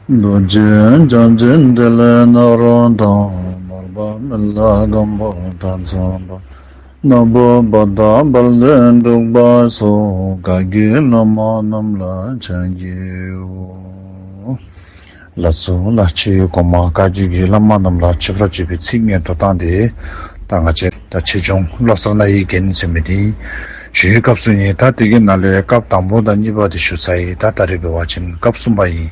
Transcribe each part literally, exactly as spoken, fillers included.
རྡོ་རྗེ་འཆང་ཆེན་ཏེ་ལོ་ནཱ་རོ་དང་། མར་པ་མི་ལ་སྒམ་པོ་དང་མཚུངས་པ། ནག་པོ་བ་དན་དཔལ་ལྡན་འབྲུག་པ་སོགས། བཀའ་བརྒྱུད་བླ་མ་རྣམས་ལ་ཕྱག་བགྱིའོ། ལགས་སོ་ལགས། ཆོས་གོང་མ་བཀའ་བརྒྱུད་ཀྱི་བླ་མ་རྣམས་ལ་མཆོད་པར་བརྗོད་པའི་ཚིག་སྔོན་དུ་བཏང་སྟེ། ད་ང་བཅས་ད་ཆོས་འབྱུང་བློ་གསར་རྣ་བའི་རྒྱན་ཟེར་མི་དེ་ཞུ་བའི་སྐབས་སུ་ཨིན། ད་དེ་གི་ནང་ལས་སྐབས་དང་པོ་དང་གཉིས་པ་དེ་ཞུ་ཚར་ཡི། ད་ད་རེས་འབད་བ་ཅིན་སྐབས་གསུམ་པ་ཨིན།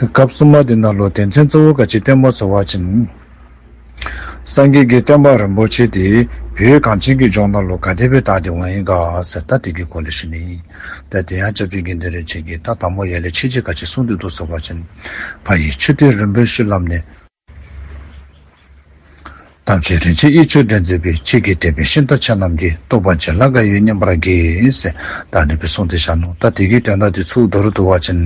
ད་སྐབས་གསུམ་པ་དེ་ནང་ལུ་དོན་ཚན་གཙོ་བོ་ག་ཅི་བསྟནམ་སྨོ་ཟེར་བ་ཅིན། སངས་རྒྱས་ཀྱི་བསྟན་པ་རིན་པོ་ཆེ་དེ་བོད་གངས་ཅན་གྱི་ལྗོངས་ནང་ལུ་ག་དེ་སྦེ་དར་ཏེ་འོང་ཡི་ག་ཟེར། ད་དེ་གི་སྐོར་ལས་ཞུ་ནི་ཨིན། ད་དེ་ཡང་སྐྱབས་རྗེ་དགེ་འདུན་རིན་ཆེན་གྱིས་ད་དང་པོ་ཡར་ལས་ཆོས་རྗེ་ག་ཅི་གསུངས་ཏེ་འདུག་ཟེར་བ་ཅིན། ཕ་ཡི་ཆུ་གཏེར་རིམ་པས་བཤུད་ལམ་ནས། དམ་ཆོས་རིན་ཆེན་གཡུ་བྱུར་འདྲེན་མཛད་པའི། ཆོས་ཀྱི་དེད་དཔོན་ཤིང་རྟ་ཆེ་རྣམས་ཀྱིས། རྟོགས་པ་བྱིན་རླབས་འགའ་ཡོད་སྙན་པར་གྱིས་ཟེར། ད་ཨ་ནི་སྦེ་གསུངས་ཏེ་བཞག་ནུག། ད་དེ་གི་དོན་དག་དེ་ཚུ་མདོར་བསྡུ་བ་ཅིན།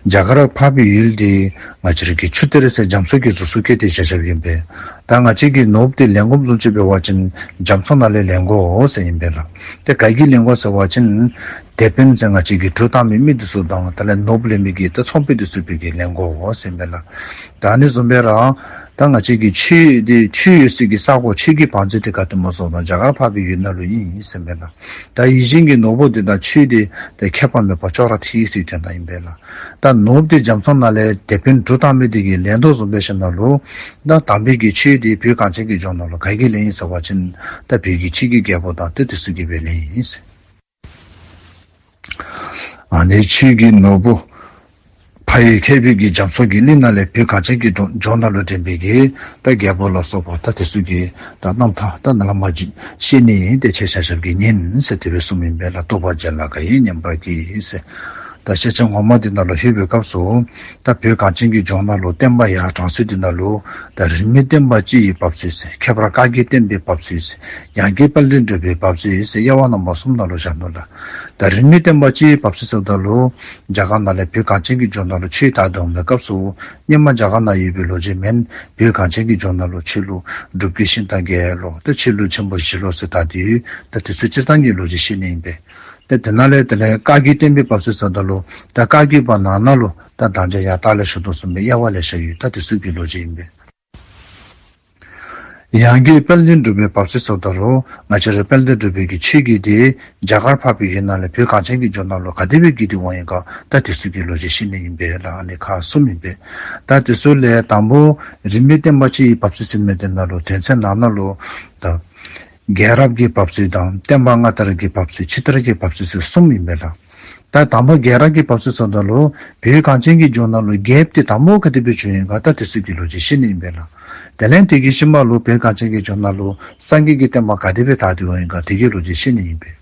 རྒྱ་གར་འཕགས་པའི་ཡུལ་འདི་ང་བཅས་ར་གི་ཆུ་གཏེར་ཟེར་རྒྱ་མཚོ་གི་གཟུགས་སུ་བཀོད་དེ་བཞག་བཞགཔ་ཨིན་པས། ད་ང་བཅས་ཀྱིས་ནོར་བུ་དེ་ལེན་དགོཔ་བཟུམ་ཅིག་འབད་བ་ཅིན་རྒྱ་མཚོ་ནང་ལས་ལེན་དགོ་ཟེར་ཨིན་པས་ལགས། དེ་ག་གིས་ལེན་དགོ་ཟེར་བ་ཅིན། དེད་དཔོན་ཟེར་ང་བཅས་ཀྱི་གྲུ་བཏང་མི་མི་དེ་ཚུ་དང་དེ་ལས་ནོར་བུ་ལེན་མི་གི་ད་ཚོང་དཔོན་དེ་ཚུ་ཕར་གྱིས་ལེན་དགོ་ཟེར་ཨིན་པས་ལགས། ད་ཨ་ནི་བཟུམ་སྦེ་ར་ད་ང་བཅས་ཀྱི་ཆོས་དེ་ཆོས་ཡོད་སའི་གི་ས་གོ་ཆོས་ཀྱི་བང་མཛོད་དེ་ག་ཏེ་སྨོ་ཟེར་བ་ཅིན་རྒྱ་གར་འཕགས་པའི་ཡུལ་ནང་ལུ་ཨིན་ཟེར་ཨིན་པས་ལགས། ད་ཡིད་བཞིན་གྱི་ནོར་བུ་དེ་དང་ཆོས་དེ་ད་ཁྱད་པར་མེད་པར་ཅོག་ར་འཐད་ཟེར་བའི་དོན་དག་ཨིན་པས་ལགས། ད་ནོར་བུ་དེ་རྒྱ་མཚོ་ནང་ལས་དེད་དཔོན་གྲུ་བཏང་མི་དེ་གིས་ལེན་དོ་བཟུམ་སྦེ་ཞིནམ་ལས་ད་དམ་པའི་གི་ཆོས་དེ་བོད་གངས་ཅན་གྱི་ལྗོངས་ནང་ལུ་ག་གིས་ལེན་ཡི་ཟེར་བ་ཅིན་ད་བོད་ཀྱི་ཆོས་ཀྱི་རྒྱལ་པོ་དང་དེ་དེ་ཚུ་གིས་སྦེ་ལེན་ཡི་ཟེར། ཨ་ནི་ཆོས་ཀྱི་ནོར་བུ་ཕ་ཡི་མཁས་པའི་གི་རྒྱ་མཚོ་གི་གླིང་ནང་ལས་བོད་གངས་ཅན་གྱི་ལྗོངས་ནང་ལུ་འདྲེན་པའི་གི་ད་རྒྱལ་པོ་ལ་སོགས་པ་ད་དེ་ཚུ་གི་ད་རྣམ་ཐར་ད་ནཱ་ལས་མར་བཤད་ནི་ཨིན། དེ་ཁྱེད་ཆ་ཁྱབ་ཀྱིས་ཉན་ཟེར་དེ་སྦེ་གསུངམ་ཨིན་པས་ལགས། རྟོགས་པ་བྱིན་རླབས་འགའ་ཡོད་སྙན་པར་གྱིས་ཟེར། ད་ཤེས་བྱ་ངོ་མ་དེ་ནང་ལུ་ལྷོད་པའི་སྐབས་སུ་ད་བོད་གངས་ཅན་གྱི་ལྗོངས་ནང་ལུ་བསྟན་པ་ཡར་དྲངས་ཚུལ་དེ་ནང་ལུ་ད་རིས་མེད་བསྟན་པ་སྤྱི་ཡི་བབས་ཚུལ་ཟེར། ཁྱད་པར་བཀའ་བརྒྱུད་བསྟན་པའི་བབས་ཚུལ་ཟེར། ཡང་སྒོས་དཔལ་ལྡན་འབྲུག་པའི་བབས་ཚུལ་ཟེར་དབྱེ་བ་རྣམ་པ་གསུམ་ནང་ལུ་བཞག་ནུག་ལགས། ད་རིས་མེད་བསྟན་པ་སྤྱི་ཡི་བབས་ཚུལ་ཟེརཝ་ད་ལུ་རྒྱ་གར་ནང་ལས་བོད་གངས་ཅན་གྱི་ལྗོངས་ནང་ལུ་ཆོས་དར་ཏེ་འོང་བའི་སྐབས་སུ་སྔོན་མ་རྒྱ་གར་ནང་ཡོད་པའི་ལོ་རྒྱུས་མེན། བོད་གངས་ཅན་གྱི་ལྗོངས་ནང་ལུ་ཆོས་ལུགས་སྒྲུབ་བརྒྱུད་ཤིང་རྟ་བརྒྱད་ལོ་ད་ཆོས་ལུགས་ཆེན་པོ་བཞི་ལོ་ཟེར་ད་དེ་ད་དེ་ཚུ་སྤྱིར་བཏང་གི་ལོ་རྒྱུས་བཤད་ནི་ཨིན་པས། ཏེ་དེ་ནང་ལས་དེ་ལས་བཀའ་བརྒྱུད་བསྟན་པའི་བབས་ཚུལ་ཟེརཝ་ད་ལུ་ད་བཀའ་བརྒྱུད་པ་ནང་ན་ལུ་ད་ད་ཅི་ཡང་ད་ལས་ཞུ་དོ་བཟུམ་སྦེ་དབྱེ་བ་ལེ་ཤ་ཡོད། ད་དེ་ཚུ་གི་ལོ་རྒྱུས་ཨིན་པས། ཡང་སྒོས་དཔལ་ལྡན་འབྲུག་པའི་བབས་ཚུལ་ཟེརཝ་ད་ལུ་ང་བཅས་ར་དཔལ་ལྡན་འབྲུག་པའི་གི་ཆོས་བརྒྱུད་དེ་རྒྱ་གར་འཕགས་པའི་ཡུལ་ནང་ལས་བོད་གངས་ཅན་གྱི་ལྗོངས་ནང་ལུ་ག་དེ་སྦེ་བརྒྱུད་དེ་འོང་ཡི་ག་ད་དེ་ཚུ་གི་ལོ་རྒྱུས་བཤད་ནི་ཨིན་པས་ལགས། ཨ་ནི་ཁག་གསུམ་ཨིན་པས། ད་དེ་ཚུ་ལས་དང་པོ་རིས་མེད་བསྟན་པ་སྤྱི་ཡི་བབས་ཚུལ་ཟེར་མི་དེ་ནང་ལུ་དོན་ཚན་ནང་ན་ལུ་ད་རྒྱལ་རབས་ཀྱི་བབས་ཚུལ་དང་བསྟན་པ་སྔ་དར་གྱི་བབས་ཚུལ་ཕྱི་དར་གྱི་བབས་ཚུལ་ཟེར་གསུམ་ཨིན་པས་ལགས། ད་དང་པ་རྒྱལ་རབས་ཀྱི་བབས་ཚུལ་ཟེརཝ་ད་ལུ་བོད་གངས་ཅན་གྱི་ལྗོངས་ནང་ལུ་རྒྱལཔོ་དེ་དང་པོ་ག་དེ་སྦེ་བྱོན་ཡི་ག་ད་དེ་ཚུ་གི་ལོ་རྒྱུས་བཤད་ནི་ཨིན་པས་ལགས། དེ་ལས་དེ་གི་ཤུལ་མ་ལུ་བོད་གངས་ཅན་གྱི་ལྗོངས་ནང་ལུ་སངས་རྒྱས་ཀྱི་བསྟན་པ་ག་དེ་སྦེ་དར་ཏེ་འོང་ཡི་ག་དེ་གི་ལོ་རྒྱུས་བཤད་ནི་ཨིན་པས།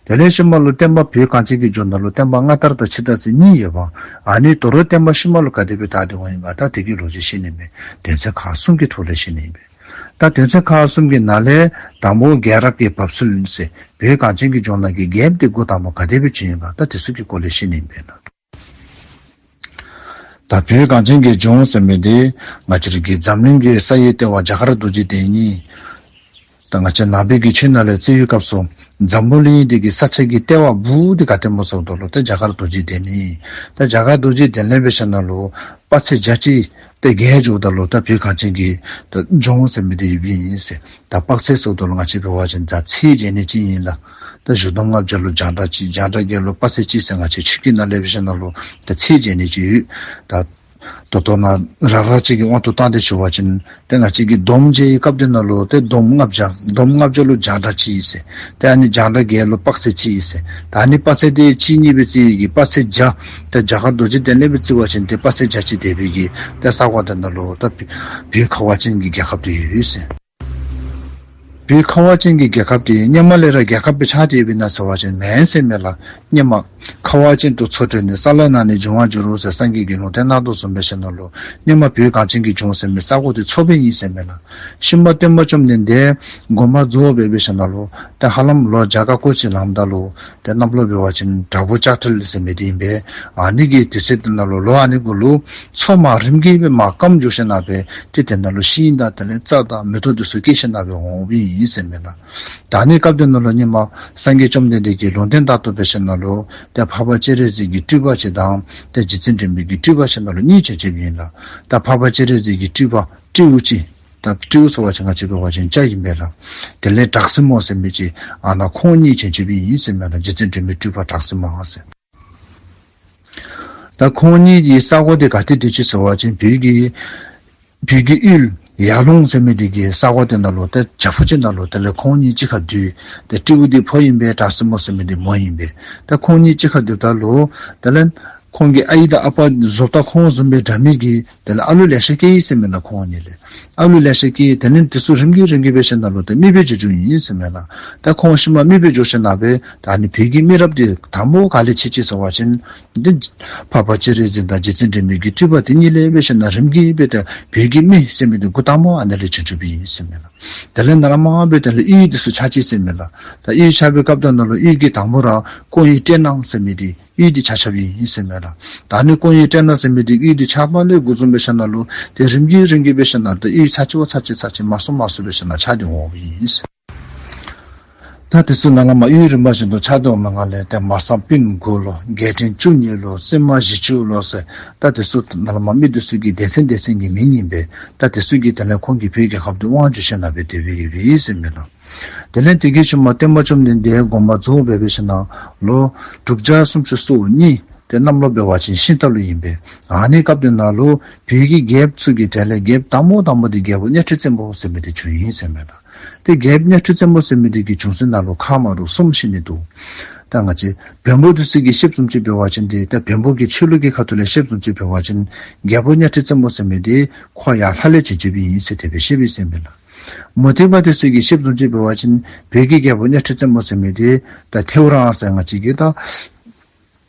དེ་ལས་ཤུལ་མ་ལུ་བསྟན་པ་བོད་གངས་ཅན་གྱི་ལྗོངས་ནང་ལུ་བསྟན་པ་སྔ་དར་དང་ཕྱི་དར་ཟེར་གཉིས་ཡོདཔ། ཨ་ནི་དོ་རུང་བསྟན་པ་ཤུལ་མ་ལུ་ག་དེ་སྦེ་དར་ཏེ་འོང་ཡི་ག་ད་དེ་གི་ལོ་རྒྱུས་བཤད་ནི་ཨིན་པས། དོན་ཚན་ཁག་གསུམ་གྱི་ཐོག་ལས་བཤད་ནི་ཨིན་པས། ད་དོན་ཚན་ཁག་གསུམ་གྱི་ནང་ལས་དང་པོ་རྒྱལ་རབས་ཀྱི་བབས་ཚུལ་ཟེར་བོད་གངས་ཅན་གྱི་ལྗོངས་ནང་གི་རྒྱལཔོ་དེ་འགོ་དང་པོ་ག་དེ་སྦེ་བྱོན་ཡི་ག་ད་དེ་ཚུ་གི་སྐོར་ལས་བཤད་ནི་ཨིན་པས་ལགས། ད་བོད་གངས་ཅན་གྱི་ལྗོངས་ཟེར་མི་དེ་ང་བཅས་ར་གི་འཛམ་གླིང་གི་ས་ཡི་ལྟེ་བ་རྒྱ་གར་རྡོ་རྗེ་གདན་ཨིན། ད་ང་བཅས་ནང་པའི་གི་ཆོས་ནང་ལས་རྩིས་པའི་སྐབས་སུ་འཛམ་བུ་གླིང་འདི་གི་ས་ཆ་གི་ལྟེ་བ་སྦུག་དེ་ག་ཏེ་སྨོ་ཟེརཝ་ད་ལུ་ད་རྒྱ་གར་རྡོ་རྗེ་གདན་ཨིན། ད་རྒྱ་གར་རྡོ་རྗེ་གདན་ལས་འབད་ཞིནམ་ལས་དཔག་ཚད་བརྒྱ་ཅིག་ཏེ་བརྒལ་འགྱོཝ་ད་ལུ་ད་བོད་གངས་ཅན་གྱི་ད་ལྗོངས་ཟེར་མི་དེ་ཡོདཔ་ཨིན་ཟེར། ད་དཔག་ཚད་ཟེརཝ་ད་ལུ་ང་བཅས་འབད་བ་ཅིན་ད་ཚད་འཇལ་ནི་ཅིག་ཨིན་ལགས། ད་གཞུ་འདོམ་ལྔ་བརྒྱ་ལུ་རྒྱང་གྲགས་གཅིག་རྒྱང་གྲགས་བརྒྱད་ལུ་དཔག་ཚད་གཅིག་ཟེར་ང་བཅས་ཆོས་སྐད་ནང་ལས་འབད་ཞིནམ་ལས་ད་ཚད་འཇལ་ནི་ཅིག་ཡོད། ད་ད་ལྟོ་ནཱ་ར་ར་ཅིག་གི་དབང་དུ་བཏང་སྟེ་ཞུ་བ་ཅིན་ཏེ་ང་བཅས་ཀྱིས་འདོམ་འཇལ་བའི་སྐབས་དེ་ནང་ལུ་ཏེ་འདོམ་ལྔ་བརྒྱ་འདོམ་ལྔ་བརྒྱ་ལུ་རྒྱང་གྲགས་གཅིག་ཟེར། ཏེ་ཨ་ནི་རྒྱང་གྲགས་བརྒྱད་ལུ་དཔག་ཚད་གཅིག་ཟེར། ད་ཨ་ནི་དཔག་ཚད་དེ་གཅིག་གཉིས་སྦེ་རྩིས་པའི་གི་དཔག་ཚད་བརྒྱ། ཏེ་རྒྱ་གར་རྡོ་རྗེ་གདན་ལས་སྦེ་རྩིས་པ་ཅིན་ཏེ་དཔག་ཚད་བརྒྱ་ཅིག་འདས་པའི་གི་ཏེ་ས་གོ་དེ་ནང་ལུ་ད་བོད་ཁ་བ་ཅན་གྱི་རྒྱལ་ཁབ་དེ་ཡོད་ཟེར། བོད་ཁ་བ་ཅན་གྱི་རྒྱལ་ཁབ་དེ་སྔོན་མ་ལས་ར་རྒྱལ་ཁབ་སྦེ་ཆགས་ཏེ་ཡོདཔ་ཨིན་ན་ཟེར་བ་ཅིན་མེན་ཟེར་མས་ལགས། སྔོན་མ་ཁ་བ་ཅན་དུ་ཚོགས་གྲོལ་ནས། ས་བླ་ན་ནི་འབྱུང་བར་འགྱུར་རོ་ཟེར་སངས་རྒྱས་ཀྱིས་ལུང་བསྟན་གནང་དོ་བཟུམ་སྦེ་ཞིནམ་ལས་སྔོན་མ་བོད་གངས་ཅན་གྱི་ལྗོངས་ཟེར་མི་ས་གོ་དེ་མཚོ་པའི་ཨིན་ཟེར་མས་ལགས། ཤུལ་མ་སྟོན་པ་བཅོམ་ལྡན་འདས་དགོངས་པ་རྫོགས་པའི་ཞིནམ་ལས་ཏེ་ཧ་ལམ་ལོ་བརྒྱ་ཀ་ཀོ་ཅིག་ལངམ་ད་ལུ་ཏེ་གནམ་ལོ་འབད་བ་ཅིན་དྲག་པོ་ལྕགས་སྤྲེལ་ཟེར་མི་དེ་ཨིན་པས། ཨ་ནི་གི་དུས་ཚོད་དེ་ནང་ལུ་ལོ་ཨ་ནི་གུ་ལུ་མཚོ་མ་རིམ་གྱིས་སྦེ་མར་སྐམ་འགྱོ་ཞིནམ་ལས་ཏེ་དེ་ནང་ལུ་ཤིང་དང་དེ་ལས་རྩྭ་དང་མེ་ཏོག་དེ་ཚུ་སྐྱེ་ཞིནམ་ལས་འོངམ་ཨིན། ཨིན་ཟེར་མས་ལགས། ད་ཨ་ནི་སྐབས་དེ་ནང་ལུ་སྔོན་མ་སངས་རྒྱས་བཅོམ་ལྡན་འདས་ཀྱིས་ལུང་བསྟན་ལྟར་དུ་འབད་ཞིནམ་ལས་ཏེ་འཕགས་པ་སྤྱན་རས་གཟིགས་ཀྱི་སྤྲུལ་པ་ཅིག་དང་ཏེ་རྗེ་བཙུན་སྒྲོལ་མའི་གི་སྤྲུལ་པ་ཅིག་ནང་ལུ་གཉིས་བྱོན་བྱོནམ་ཨིན་ལགས། ད་འཕགས་པ་སྤྱན་རས་གཟིགས་ཀྱི་སྤྲུལ་པ་སྤྲེའུ་ཅིག། ད་སྤྲེའུ་ཟེར་བ་ཅིན་ང་བཅས་འབད་བ་ཅིན་སྤྱ་ཨིན་པས་ལགས། དེ་ལས་བྲག་སྲིན་མོ་ཟེར་མི་ཅིག་ཨ་ནཱ་ཁོང་གཉིས་བྱོན་བྱོནམ་ཨིན་ཟེར་མས་ལགས། རྗེ་བཙུན་སྒྲོལ་མའི་སྤྲུལ་པ་བྲག་སྲིན་མོ་ཟེར། ད་ཁོང་གཉིས་ཀྱི་ས་གོ་དེ་ག་ཏེ་སྡོད་ཅི་ཟེར་བ་ཅིན་བོད་ཀྱི་བོད་ཀྱི་ཡུལ་ཡར་ཀླུང་ཟེར་མི་དེ་གི་ས་གོ་དེ་ནང་ལུ་ཏེ་བྱག་ཕུག་ཅིག་ནང་ལུ་དེ་ལས་ཁོང་གཉིས་གཅིག་ཁར་སྡོད། ཏེ་སྤྲེའུ་དེ་ཕོ་ཨིན་པས། བྲག་སྲིན་མོ་ཟེར་མི་དེ་མོ་ཨིན་པས། ཏེ་ཁོང་གཉིས་གཅིག་ཁར་སྡོདཔ་ད་ལུ་དེ་ལས་ཁོང་གི་ཨའི་དང་ཨ་པ་བཟོ་ལྟ་ཁོང་བཟུམ་སྦེ་འདྲ་མི་གི་དེ་ལས་ཨ་ལུ་ལེ་ཤ་སྐྱེས་ཡི་ཟེར་མས་ལགས། ཁོང་གཉིས་ལས་ཨ་ལུ་ལེ་ཤ་སྐྱེས། དེ་ལས་དེ་ཚུ་རིམ་གྱིས་རིམ་གྱིས་འབད་ཞིནམ་ལས་ཏེ་མི་སྦེ་འགྱུར་འགྱུརཝ་ཨིན་ཟེར་མས་ལགས། ད་ཁོང་ཤུལ་མ་མི་སྦེ་འགྱུར་ཞིནམ་ལས་ད་ཨ་ནི་བོད་ཀྱི་མི་རབས་དེ་དང་པོ་ག་ལས་ཆད་ཅི་ཟེར་བ་ཅིན་འདི་འཕགས་པ་སྤྱན་རས་གཟིགས་དང་རྗེ་བཙུན་སྒྲོལ་མའི་གི་སྤྲུལ་པ་དེ་གཉིས་ལས་འབད་ཞིནམ་ལས་རིམ་གྱིས་སྦེ་ཏེ་བོད་ཀྱི་མི་ཟེར་མི་དེ་འགོ་དང་པོ་ཨ་ནཱ་ལས་བྱོན་བྱོནམ་ཨིན་ཟེར་མས་ལགས། དེ་ལས་ནཱ་ལས་མར་སྦེ་དེ་ལས་ཡུལ་དེ་ཚུ་ཆགས་ཅི་ཟེར་མས་ལགས། ད་ཡུལ་ཆགས་པའི་སྐབས་དེ་ནང་ལུ་ཡུལ་གྱི་དང་པོ་ར་ཀོང་ཡུལ་སྤྲེལ་སྣང་ཟེར་མི་དེ་ཡུལ་དེ་ཆགས་ཆགསཔ་ཨིན་ཟེར་མས་ལགས། ད་ཨ་ནི་ཀོང་ཡུལ་སྤྲེལ་སྣང་ཟེར་མི་དེ་ཡུལ་དེ་ཆགས་པ་ལས་འགོ་བཟུང་འབད་ཞིནམ་ལས་ཏེ་རིམ་གྱིས་རིམ་གྱིས་འབད་ཞིནམ་ལས་ཏེ་ཡུལ་ཚར་གཅིག་བ་ཚར་གཅིག་ཚར་གཅིག་མང་སུ་མང་སུ་འབད་ཞིནམ་ལས་ཆགས་ཏེ་འོངམ་ཨིན་ཟེར། ད་དེ་ཚུ་ནཱ་ལས་མར་ཡུལ་རིམ་པ་བཞིན་དུ་ཆགས་ཏེ་འོངམ་ལས་ཏེ་མ་སངས་སྤུན་དགུ་ལོ་རྒྱལ་ཕྲན་བཅུ་གཉིས་ལོ་སྲིན་མ་བཞི་བཅུ་ལོ་ཟེར། ད་དེ་ཚུ་ནཱ་ལས་མར་མི་དེ་ཚུ་གི་སྡེ་ཚན་སྡེ་ཚན་གྱི་མིང་ཨིན་པས། ད་དེ་ཚུ་གིས་དེ་ལས་ཁོང་གི་བོད་རྒྱལ་ཁབ་དེ་དབང་བསྒྱུར་ཞིནམ་ལས་སྦེ་སྡོདཔ་ཨིན་ཟེར་མས་ལགས། དེ་ལས་དེ་གི་ཤུལ་མ་སྟོན་པ་བཅོམ་ལྡན་འདས་དགོངས་པ་རྫོགས་འབད་འབད་ཞིནམ་ལས་ལོ་དྲུག་བརྒྱ་སུམ་ཅུ་སོ་གཉིས་ཏེ་གནམ་ལོ་འབད་བ་ཅིན་ཤིང་རྟ་ལོ་ཨིན་པས། ཨ་ནི་སྐབས་དེ་ནང་ལུ་བོད་ཀྱི་རྒྱལཔོ་ཚུ་གི་གྲས་ལས་རྒྱལཔོ་དང་པོ་དང་པོ་དེ་རྒྱལ་པོ་གཉའ་ཁྲི་བཙན་པོ་ཟེར་མི་དེ་བྱོན་ཡི་ཟེར་མས་ལགས། ཏེ་རྒྱལཔོ་གཉའ་ཁྲི་བཙན་པོ་ཟེར་མི་དེ་གི་བྱུང་ཚུལ་ནང་ལུ་ཁག་མ་རུ་གསུམ་བཤད་ནི་འདུག། ད་ང་བཅས་བོན་པོ་དེ་ཚུ་གིས་བཤདཔ་བཟུམ་ཅིག་འབད་བ་ཅིན་ཏེ་ད་བོན་པོ་གི་ཆོས་ལུགས་ཀྱི་ཁ་ཐུག་ལས་བཤདཔ་བཟུམ་ཅིག་འབད་བ་ཅིན་རྒྱལ་པོ་གཉའ་ཁྲི་བཙན་པོ་ཟེར་མི་དེ་ཁོ་ཡར་ལྷ་ལས་བྱོན་བྱོནམ་ཨིན་ཟེར་དེ་སྦེ་བཤདཔ་ཨིན་ཟེར་མས་ལགས། མུ་སྟེགས་པ་དེ་ཚུ་གིས་བཤདཔ་བཟུམ་ཅིག་འབད་བ་ཅིན་བོད་ཀྱི་རྒྱལ་པོ་གཉའ་ཁྲི་བཙན་པོ་ཟེར་མི་དེ་ད་ཐེའུ་རང་ཟེར་ང་བཅས་ཀྱི་ད་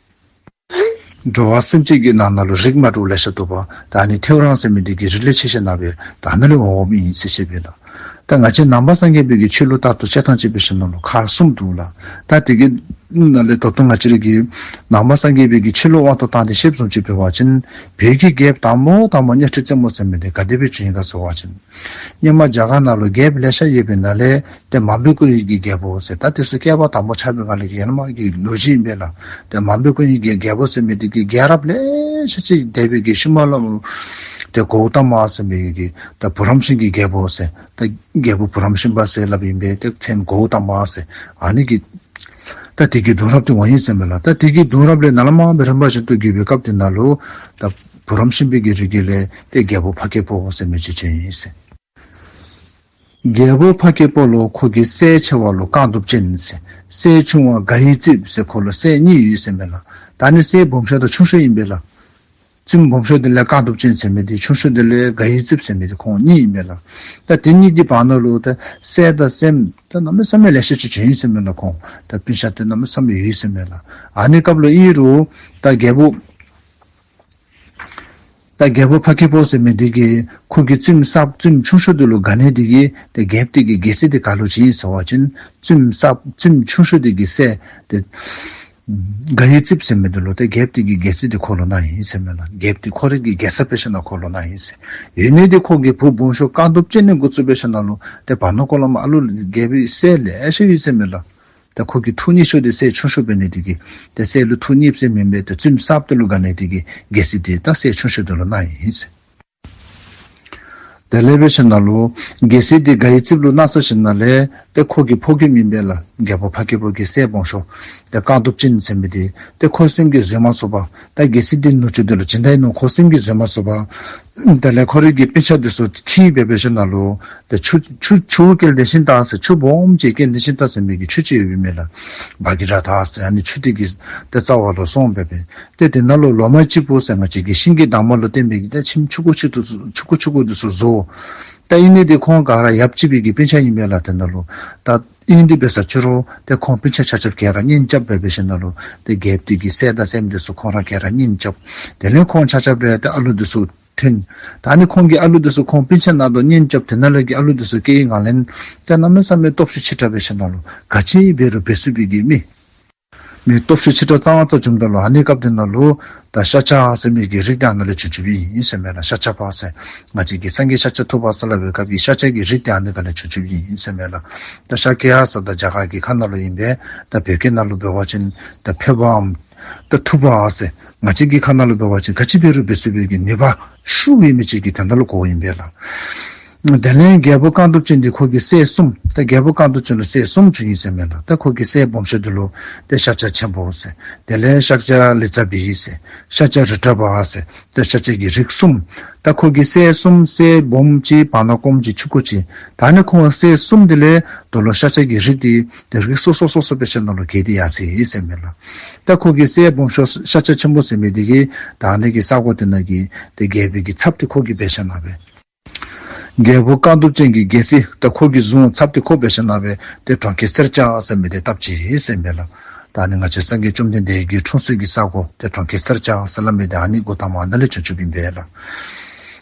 འགྲོ་བ་སེམས་ཅན་གྱི་ནང་ན་ལུ་རིགས་མ་འདྲཝ་ལེ་ཤ་འདུག་པ། ད་ཨ་ནི་ཐེའུ་རང་ཟེར་མི་དེ་གི་རིགས་ལས་ཆད་ཞིནམ་ལས་སྦེ་ད་ནཱ་ལས་འོངམ་ཨིན་ཟེར་བཤདཔ་ཨིན་ལགས། ད་ང་བཅས་ནང་པ་སངས་རྒྱས་པའི་གི་ཆོས་ལུགས་ལྟར་དུ་བཤད་ཐངས་ཅིག་འབད་ཞིནམ་ལས་ཁག་གསུམ་འདུག་ལགས། ད་དེ་གི་ནང་ལས་ད་ལྟོ་ང་བཅས་ར་གི་ནང་པ་སངས་རྒྱས་པའི་གི་ཆོས་ལུགས་དབང་དུ་བཏང་སྟེ་བཤདཔ་བཟུམ་ཅིག་འབད་བ་ཅིན་བོད་ཀྱི་རྒྱལཔོ་དང་པོ་དང་པོ་གཉའ་ཁྲི་བཙན་པོ་ཟེར་མི་དེ་ག་དེ་སྦེ་བྱོན་ཡི་ག་ཟེར་བ་ཅིན་སྔོན་མ་རྒྱ་གར་ནང་ལུ་རྒྱལཔོ་ལེ་ཤ་ཡོད་པའི་ནང་ལས་ཏེ་མང་པོའི་སྐུ་ཡི་གི་རྒྱལ་པོ་ཟེར། ད་དེ་ཚུ་བསྐལ་པ་དང་པོ་ཆགས་པའི་སྒང་ལས་ཀྱི་ཡན་ལག་གི་ལོ་རྒྱུས་ཨིན་པས་ལགས། ཏེ་མང་པོའི་སྐུ་ཡི་གི་རྒྱལ་པོ་ཟེར་མི་དེ་གི་རྒྱལ་རབས་ལེ་ཤ་ཅིག་འདས་པའི་གི་ཤུལ་མ་ལུ་ཏེ་གཽ་ཏ་མ་ཟེར་མི་གི་ད་བུ་རམ་ཤིང་གི་རྒྱལ་པོ་ཟེར། ད་རྒྱལ་པོ་བུ་རམ་ཤིང་པ་ཟེར་སླབ་ཨིན་པས། ཏེ་མཚན་གཽ་ཏ་མ་ཟེར། ཨ་ནི་གི་ད་དེ་གི་གདུང་རབས་དེ་འོང་ཡི་ཟེར་མས་ལགས། ད་དེ་གི་གདུང་རབས་ལས་ནཱ་ལས་མར་སྦེ་རིམ་པ་བཞིན་དུ་བརྒྱུད་པའི་སྐབས་དེ་ནང་ལུ་ད་བུ་རམ་ཤིང་པའི་གི་རིགས་ཀྱི་ལས་ཏེ་རྒྱལ་པོ་འཕགས་སྐྱེས་པོ་ཟེར་མི་ཅིག་བྱོན་ཡི་ཟེར། རྒྱལ་པོ་འཕགས་སྐྱེས་པོ་ལུ་ཁོ་གི་སྲས་ཆེ་བ་ལུ་རྐང་གདུབ་ཅན་ཟེར། སྲས་ཆུང་བ་དགའ་ཡི་རྩིབས་ཟེར། ཁོ་ལུ་སྲས་གཉིས་ཡོད་ཟེར་མས་ལགས། ད་ཨ་ནི་སྲས་སྦོམ་ཤོས་དང་ཆུང་ཤོས་ཨིན་པས་ལགས། བཙུནམོ་སྦོམ་ཤོས་དེ་ལས་རྐང་གདུབ་ཅན་ཟེར་མི་དེ་ཆུང་ཤོས་དེ་ལས་དགའ་ཡི་རྩིབས་ཟེར་མི་དེ་ཁོང་གཉིས་ཨིན་པས་ལགས། ད་དེ་གཉིས་ཀྱི་བར་ན་ལུ་ད་སྲས་དང་སྲསམོ་ད་གནམ་མེད་ས་མེད་ལེ་ཤ་ཅིག་བྱོན་ཡི་ཟེར་མས་ལགས། ཁོང་ད་སྤུན་ཆ་དེ་གནམ་མེད་ས་མེད་ཡོད་ཟེར་མས་ལགས། ཨ་ནི་སྐབས་ལུ་ཨིན་རུང་ད་རྒྱལ་པོ་ད་རྒྱལ་པོ་འཕགས་སྐྱེས་པོ་ཟེར་མི་དེ་གིས་ཁོ་གི་བཙུནམོ་གསརཔ་བཙུནམོ་ཆུང་ཤོས་དེ་ལུ་དགའ་ནི་དེ་གིས་ཏེ་རྒྱལཔོ་དེ་གི་རྒྱལ་སྲིད་དེ་ག་ལུ་བྱིན་ཡི་ཟེར་བ་ཅིན་བཙུནམོ་གསརཔ་བཙུནམོ་ཆུང་ཤོས་དེ་གི་སྲས་ཏེ་དགའ་ཡི་རྩིབས་ཟེར་མི་དེ་ལུ་ཏེ་རྒྱལཔོ་དེ་གི་རྒྱལ་སྲིད་དེ་ཁོ་ལུ་གནང་ཡི་ཟེར་མས་ལགས། རྒྱལཔོ་དེ་ཁོ་རའི་གི་རྒྱལ་སྲས་འབད་ཞིན་ན་ཁོ་ལུ་གནང་ཡི་ཟེར། ཡོད་ནི་དེ་ཁོ་གི་བུ་སྦོམ་ཤོས་རྐང་གདུབ་ཅན་ནི་འགོ་བཙུགས་འབད་ཞིན་ན་ལུ་ཏེ་བར་ན་ཁོ་ལུ་མ་ཨ་ལུ་རྒྱལ་པོའི་སྲས་ལེ་ཤ་ཡོད་ཟེར་མས་ལགས། ཏེ་ཁོ་གི་ཐུགས་མཉེས་ཤོས་དེ་སྲས་ཆུང་ཤོས་འབད་ནི་དེ་གིས་ཏེ་སྲས་ལུ་ཐུགས་མཉེསཔ་ཟེར་མེན་པར་ཏེ་བཙུནམོ་གསརཔ་དེ་ལུ་དགའ་ནི་དེ་གིས་རྒྱལ་སྲིད་དེ་ད་སྲས་ཆུང་ཤོས་དེ་ལུ་གནང་ཡི་ཟེར། དེ་ལས་འབད་ཞིན་ན་ལུ་རྒྱལ་སྲིད་དེ་དགའ་ཡི་རྩིབས་ལུ་གནང་ཚར་ཞིན་ན་ལས་ཏེ་ཁོ་གི་ཕོ་རྒནམ་ཨིན་པས་ལགས། རྒྱལ་པོ་འཕགས་སྐྱེས་པོ་གི་སྲས་སྦོམ་ཤོས་ཏེ་རྐང་གདུབ་ཅན་ཟེར་མི་དེ་ཏེ་ཁོ་སེམས་ཀྱིས་བཟོད་མ་ཚུགས་པར་ད་རྒྱལ་སྲིད་དེ་ནུ་གཅུང་དེ་ལུ་བྱིན་ད་ཡི་ནོ། ཁོ་སེམས་ཀྱིས་བཟོད་མ་ཚུགས་པར་དེ་ལས་ཁོ་རའི་གི་སྤུན་ཆ་དེ་ཚུ་འཁྱིད་འབད་འབད་ཞིན་ན་ལུ་ཏེ་ཆུ་ཆུ་ཆུ་བོ་ཀེལ་དེ་ཤིན་ཏ་ཟེར་ཆུ་སྦོམ་ཅིག་ཀེལ་དེ་ཤིན་ཏ་ཟེར་མི་གི་ཆུ་ཅིག་ཡོདཔ་ཨིན་མས་ལགས། བྷ་གི་ར་ཐ་ཟེར། ཨ་ནི་ཆུ་དེ་གི་ཏེ་རྩ་བ་ལུ་སོང་འབད་འབད་ཏེ་དེ་ནང་ལུ་ལོ་མ་གཅིག་པོ་ཟེར་ང་བཅས་ཀྱི་ཤིང་གི་འདབ་མ་ལུ་བརྟེན་པའི་གི་ཏེ་ཁྱིམ་ཆུང་ཀུ་ཆུང་ཀུ་ཆུང་ཀུ་ཆུང་ཀུ་དེ་ཚུ་བཟོ། ད་ཨིན་ནི་དེ་ཁོང་ག་ར་ཡབ་གཅིག་པའི་གི་སྤུན་ཆ་ཨིན་མས་ལགས། དེ་ནང་ལུ་ད་ཨིན་དེ་འབད་ས་ཅི་རུང་ཏེ་ཁོང་སྤུན་ཆ་ཆ་ཁྱབ་ག་ར་གཉེན་རྐྱབ་འབད་འབད་ཞིན་ན་ལུ་ཏེ་རྒྱལཔོ་དེ་གི་སྲས་དང་སྲསམོ་དེ་ཚུ་ཁོང་ར་ག་ར་གཉེན་རྐྱབ། དེ་ལས་ཁོང་ཆ་ཁྱབ་ར་ཏེ་ཨ་ལུ་དེ་ཚུ་ཐོན། ད་ཨ་ནི་ཁོང་གི་ཨ་ལུ་དེ་ཚུ་ཁོང་སྤུན་ཆ་ནང་དུ་གཉེན་རྐྱབ། དེ་ནང་ལས་ཀྱི་ཨ་ལུ་དེ་ཚུ་སྐྱེ་བའི་སྒང་ལས་ཏེ་གནམ་མེད་ས་མེད་སྟོབས་ཤུགས་ཆེ་དྲགས་འབད་ཞིན་ན་ལུ་ག་ཅི་འབད་རུང་འབད་ཚུགས་པའི་གི་མི། མི་སྟོབས་ཤུགས་ཆེ་དྲགས་ཙང་ཙ་བྱུངམ་ད་ལུ་ཨ་ནི་སྐབས་དེ་ནང་ལུ་ད་ཤཱཀྱ་ཟེར་མི་གི་རིགས་དེ་ཨ་ནཱ་ལས་བྱུང་བྱུངམ་ཨིན་ཟེར་མས་ལགས། ཤཱཀྱ་པ་ཟེར་ང་བཅས་ཀྱི་སངས་རྒྱས་ཤཱཀྱ་ཐུབ་པ་ཟེར་སླབ་པའི་སྐབས་ཀྱི་ཤཱཀྱ་གི་རིགས་དེ་ཨ་ནི་ཁ་ལས་བྱུང་བྱུངམ་ཨིན་ཟེར་མས་ལགས། ད་ཤཱཀྱ་ཟེར་ད་རྒྱ་གར་གྱི་ཁ་ནང་ལུ་ཨིན་པས། ད་བོད་སྐད་ནང་ལུ་འབད་བ་ཅིན་ད་ཕེབས་པའམ་ད་ཐུབ་པ་ཟེར། ང་བཅས་ཀྱི་ཁ་ནང་ལུ་འབད་བ་ཅིན་ག་ཅི་འབད་རུང་འབད་ཚུགས་པའི་གི་ནུས་པ་ཤུགས་ཡོད་མི་ཅིག་གི་དོན་དག་ལུ་གོཝ་ཨིན་པས་ལགས། དེ་ལས་རྒྱལ་པོ་རྐང་གདུབ་ཅན་འདི་ཁོ་གི་སྲས་གསུམ། ད་རྒྱལ་པོ་རྐང་གདུབ་ཅན་ལུ་སྲས་གསུམ་བྱུང་ཡི་ཟེར་མས་ལགས། ད་ཁོ་གི་སྲས་སྦོམ་ཤོས་འདི་ལུ་ཏེ་ཤཱཀྱ་ཆེན་པོ་ཟེར། དེ་ལས་ཤཱཀྱ་ལི་ཙ་བི་ཟེར། ཤཱཀྱ་རི་ཏྲ་པ་ཟེར། ད་ཤཱཀྱ་གི་རིགས་གསུམ། ད་ཁོ་གི་སྲས་གསུམ། སྲས་སྦོམ་གཅིག་བར་ན་ཀོམ་གཅིག་ཕྱུགཔོ་གཅིག། ད་ནི་ཁོང་སྲས་གསུམ་འདི་ལས་དོ་ལོ་ཤཱཀྱ་གི་རིགས་འདི་ཏེ་རིགས་སོ་སོ་སོ་སོ་སྦེ་ཤ་ནང་ལུ་གྱེས་ཏེ་ཡར་སོ་ཡི་ཟེར་མས་ལགས། ད་ཁོ་གི་སྲས་སྦོམ་ཤོས་ཤཱཀྱ་ཆེན་པོ་ཟེར་མི་འདི་གིས་ད་ཨ་ནི་གི་ས་གོ་དེ་ནང་གི་ཏེ་རྒྱལ་པོའི་གི་ཚབ་འདི་ཁོ་གིས་འབད་ཞིནམ་ལས་རྒྱལ་པོ་རྐང་གདུབ་ཅན་གྱི་རྒྱལ་སྲིད་ད་ཁོ་གིས་བཟུང་། ཚབ་འདི་ཁོ་འབད་ཞིནམ་ལས་ཏེ་གྲོང་ཁྱེར་སེར་སྐྱ་ཟེར་མི་འདི་བཏབ་ཅི་ཟེར་མས་ལགས། ད་ཨ་ནི་ང་བཅས་སངས་རྒྱས་བཅོམ་ལྡན་འདས་ཀྱི་འཁྲུངས་སའི་གི་ས་གོ་ཏེ་གྲོང་ཁྱེར་སེར་སྐྱ་ཟེར་སླབ་མི་འདི་ཨ་ནི་འགོ་དང་པ་ཨ་ནཱ་ལས་བྱུང་བྱུངམ་ཨིན་པས་